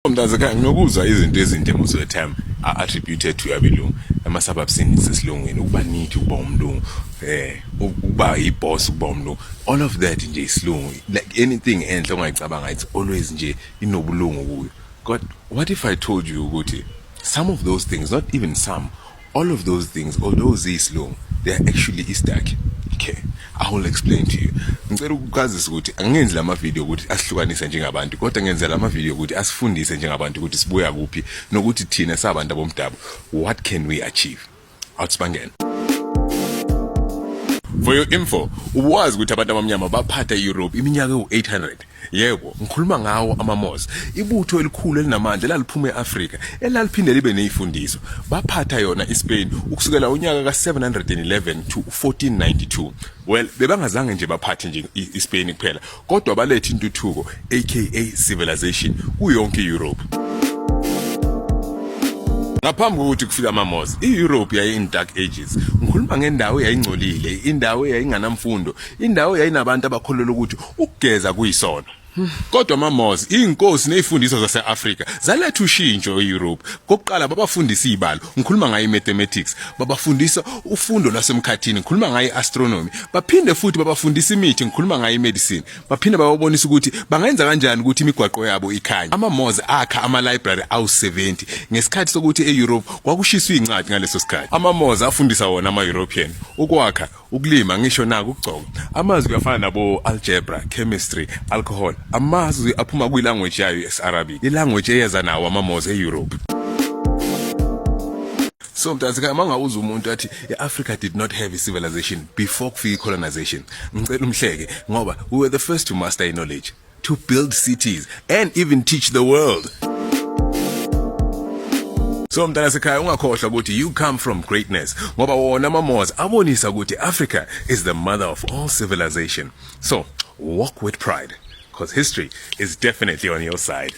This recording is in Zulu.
Mntasekhaya, nginokuzwa izinto ezinhle most of the time are attributed to abelungu ema-suburbsini sesilungwini, ukuba neat, ukuba umlungu, ukuba i-boss, ukuba umlungu, all of that nje isilungu. Like anything enhle ongayicabanga, it's always nje inobulungu kuyo. But what if I told you ukuthi some of those things, not even some, all of those things, although ziyisilungu, they are actually isiDutch? Okay, I will explain to you. Ngicela ukukwazisa ukuthi angenzi lama video ukuthi asihlukanise njengabantu, kodwa ngenza lama video ukuthi asifundise njengabantu ukuthi sibuya kuphi nokuthi thina sabantu abomdabu, what can we achieve. Awusibangena. For your info, ubuwazi ukuthi abantu abamnyama baphatha e-Europe iminyaka ewu-800? Yebo, ngikhuluma ngawo amaMoors, ibutho elikhulu elinamandla elaliphuma e-Afrika, elaliphinde libe nezifundiso. Baphatha yona iSpain ukusukela unyaka ka-711 to 1492. Well, bebangazange nje baphathe nje iSpain kuphela, kodwa baletha intuthuko, aka civilization, kuyonke i-Europe. Ngaphambi kokuthi kufika amaMoors, i-Europe yayi-in dark ages. Ngikhuluma ngendawo eyayingcolile, indawo eyayinganamfundo, indawo eyayinabantu abakholelwa ukuthi ukugeza kuyisono. Kodwa amaMoors, inkosi nezifundiso zase-Afrika zaletha ushintsho e-Europe. Kokuqala babafundisa izibalo, ngikhuluma ngayo i-mathematics, babafundisa ufundo lwasemkhathini, ngikhuluma ngayo i-astronomy, baphinde futhi babafundisa imithi, ngikhuluma ngayo i-medicine, baphinde bababonisa ukuthi bangenza kanjani ukuthi imigwaqo yabo ikhanye. AmaMoors akha ama-library awu-70 ngesikhathi sokuthi e-Europe kwakushiswa iy'ncwadi ngaleso sikhathi. AmaMoors afundisa wona ama-European ukwakha, ukulima, ngisho nako ukugcoka. Amazwi afana nabo algebra, chemistry, alcohol, amazwi aphuma kwi-language yayo esi-Arabic, i-language eyeza nawo amaMoors e-Europe. So mntasekhaya, uma ngawuza umuntu athi i-Africa did not have a civilization before kufika i-colonization, ngicela umhleke, ngoba we were the first to master knowledge, to build cities and even teach the world. So mntana sekhaya, ungakhohlwa ukuthi you come from greatness, ngoba wona amaMoors abonisa ukuthi Africa is the mother of all civilization. So walk with pride, because history is definitely on your side.